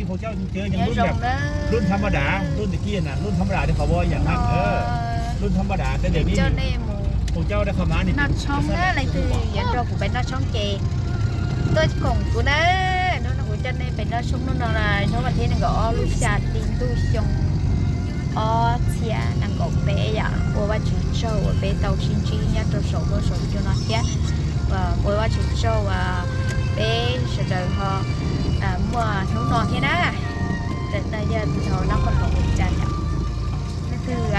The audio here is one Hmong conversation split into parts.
Nyob zoo na. Lub thab maj dam, lub ntawm kij na, lub thab maj dam li qhov ua yam na. Lub thab maj dam, coj nej mus noj tshoob na, leej twg yuav nrog kuv pem noj tshoob ces tuaj koom kuv na. Hnub no kuv coj nej pem noj tshoob, hnub no yog vas thib nees nkaum ob lub xya hli ntuj xyoo ob txhiab nees nkaum peb yom. Ua Vajtswv tsaug uas peb tau sib ntsib nyob rau saum huab saum cua no thiab. Ua Vajtswv tsaug uas peb sawv daws ho muaj hnub no thiab na. Ntawm no yog dhau Nab Qhoos Loov li cas yom. Leej twg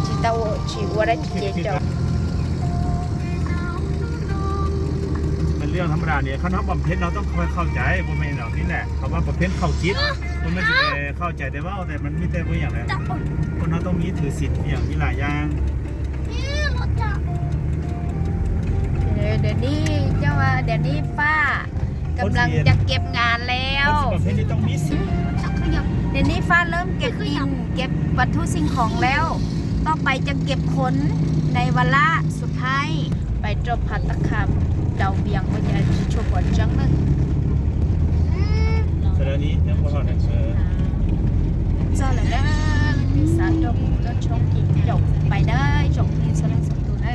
tsis tau tsis ua dab tsi ces caum. Li thab maj dam ni, qhov no pom pheej no toob kho khaum cai, puas me no ni na, qhov pom pheej khaum cib, puas me khaum cai tes vab tes mas me tej puas yam na. Puas no toob me thwv xim yam ni lam yas. Dio ni, dio ni faj,กำลังจะเก็บงานแล้ว เดี๋ยวนี้ฟ้าเริ่มเก็บดิน เก็บวัตถุสิ่งของแล้ว ต่อไปจะเก็บขนในวาระสุดท้าย ไปรอบภัตตาคารดาวเวียง ก็จะชวนหัวจังเลย Txog lawm na, leej twg xav nrog kuv noj tshoob ces caum pais na, tsoom phooj ywg txhua leej txhua tus na.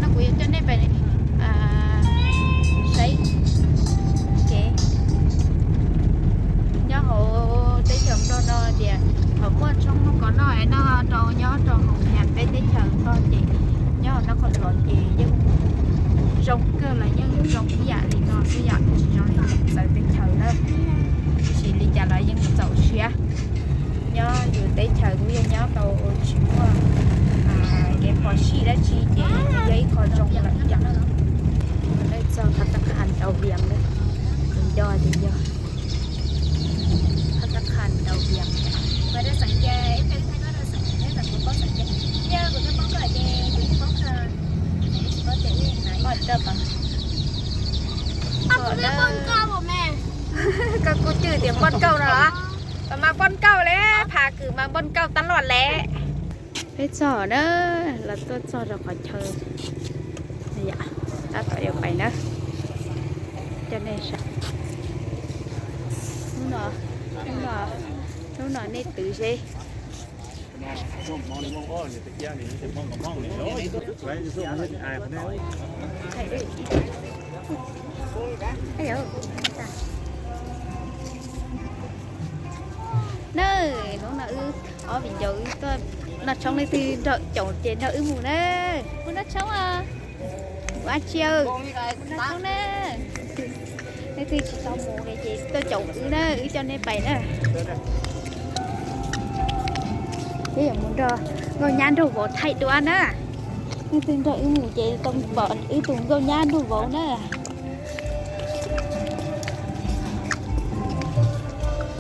No kuv yuav coj nej pais saib kev nyob hauv teb chaws Nplog no tias thaum muaj tshoob muaj kos noj es noj rau nyob rau hauv peb teb chaws Nplog ces nyob hauv Nab Qhoos Loov ces yeej zoo kawg los yeej zoo ib yam li no xwb yom, tsis zoo li txawv teb chaws na. Tiam sis li cas los yeej txaus siab. Nyob yus teb chaws kuj yog nyob tau tsis muaj kev phom sij dab tsi ces yog ib qho zoo lawm yom. Lawv txog phav tab qha dau vias lawm, tus nco ces yog phav tab qha dau vias. Koj kuj cwj tias npoj kauj no los? Koj mas npoj kauj le, phav kws mas npoj kauj tab loj le. Peb txog na, los tuaj txog rau qhov chaw, tab tom yuav pais na. Coj nej saib, hnub no, hnub no nej twv seb. Na, hnub no wb ob viv ncaus wb tuaj noj tshoob, leej twg nrog caum ces nrog wb mus na. Mus noj tshoob os. Mus dab tsi? Mus noj tshoob na. Leej twg tsis tau mus li ces tuaj caum wb na, wb coj nej pais na. Peb yuav mus nrog nkauj nyab nraug vauv thaij duab na. Leej twg nrog wb mus ces tau pom wb tus nkauj nyab nraug vauv na.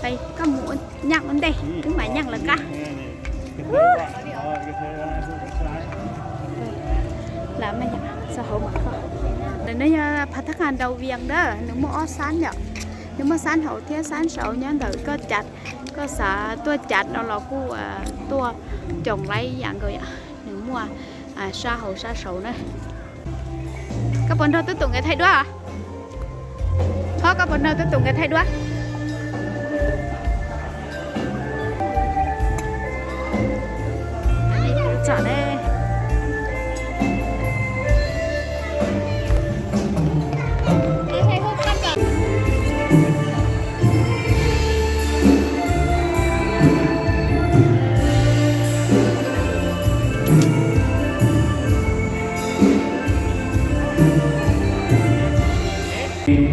Koj mus nyaaj ua ntej, wb mam nyaaj lawv qab. Ntawm no yog phav tab qha dau vias na, nws muaj ob xab yom. Nws muaj xab hauv thiab xab saud, nyob ntawm koj cav, koj xav tuaj cav no los kuj tuaj coom laib ib yam nkaus yom. Nws muaj sab hauv sab saud na. Koj puas nrog tub tus nkawd thaij duab? Koj, koj puas nrog tub tus nkawd thaij duab?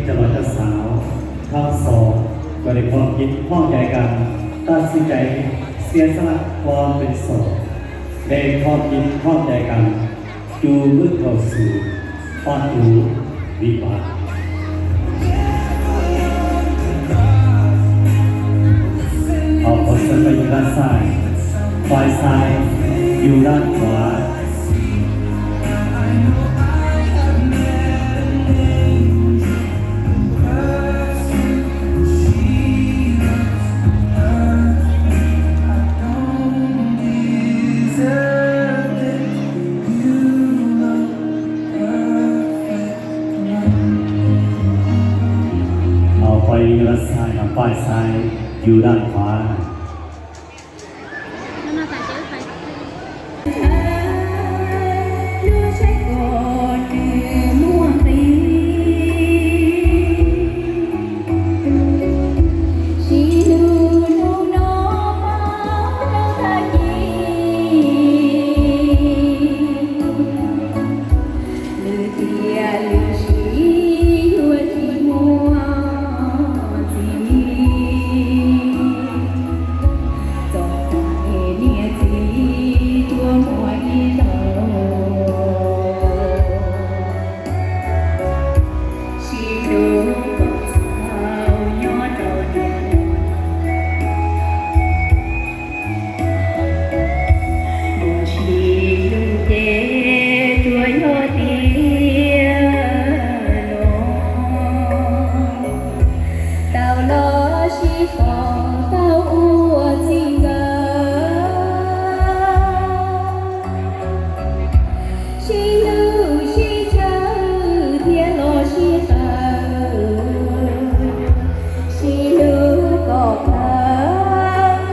Cov laus cov xav thab xov kom nej khom kim khom cai kam, tab sis cai xiab xab lam khom pem xov, nej khom kim khom cai kam, cus lub thaum xwm paj tus viv vas. Học Phật sinh mệnh ra sai, phải sai, dù đang quá. Yog laj xais no paj xais, yus daj qhuav. Lwm tiam lwm sij yuav tsis muaj txiv, txom nyem niam txiv tuaj muaj ib zaug, sib hlub kom txhaum nyob rau niam. Mus sib hlub ces tsuas yog tiag los, tau los sib pom tau ua txij nkawm, sib hlub sib txhawb thiab los sib qawm, sib hlub kom qawm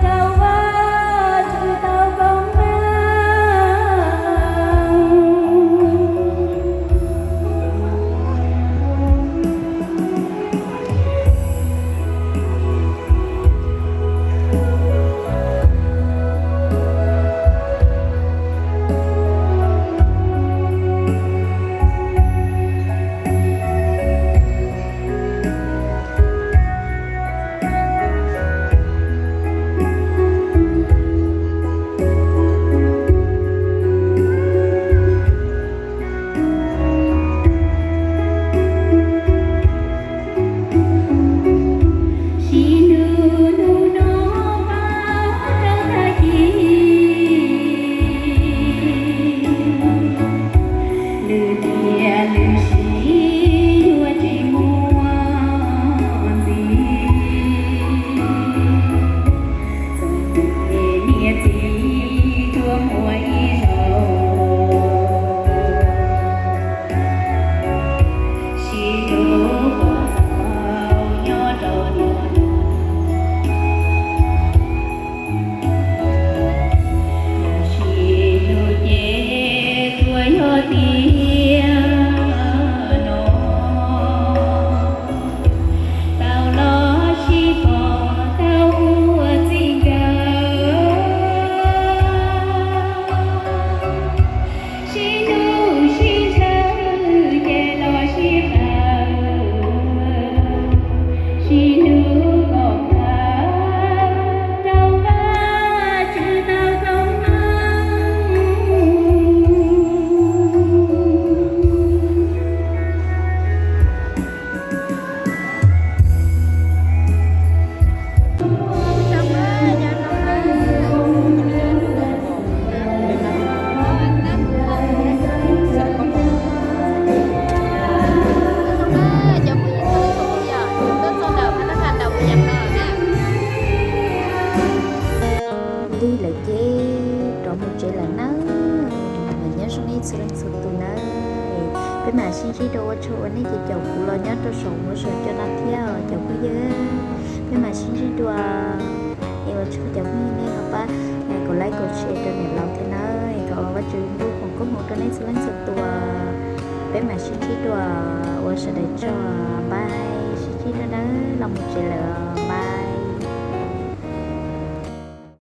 rau Vajtswv tau koob hmoov. Sib hlub hnub no rau tag kis, lwm tiam lwm sij yuav tsis muaj txiv, txom nyem niam txiv tuaj muaj ib zaug, sib hlub kom txhaum nyob rau niam. Sib hlub ces tsuas yog tiag no, tau los sib pom tau ua txij nkawm, sib hlub sib txhawb ces los sib qawm, sib hlub kom qawm rau Vajtswv tau koob hmoov. Lig lawm ces rov mus tsev lawm nawb. Mas nyob zoo nej txhua leej txhua tus nawb. Peb mam sib ntsib dua ua tsaug uas nej caum kuv los nyob rau saum huab saum cua no thiab os cov phooj ywg. Peb mam sib ntsib dua. Es ua tsaug cov phooj ywg nej ho pab, es, kom like kom share rau niam laus thiab nawb. Es thov Vajtswv ntuj foom koob hmoov rau nej txhua leej txhua tus. Peb mam sib ntsib dua, ua sawv daws tsaug, bye, sib ntsib dua nawb, los mus tsev lawm.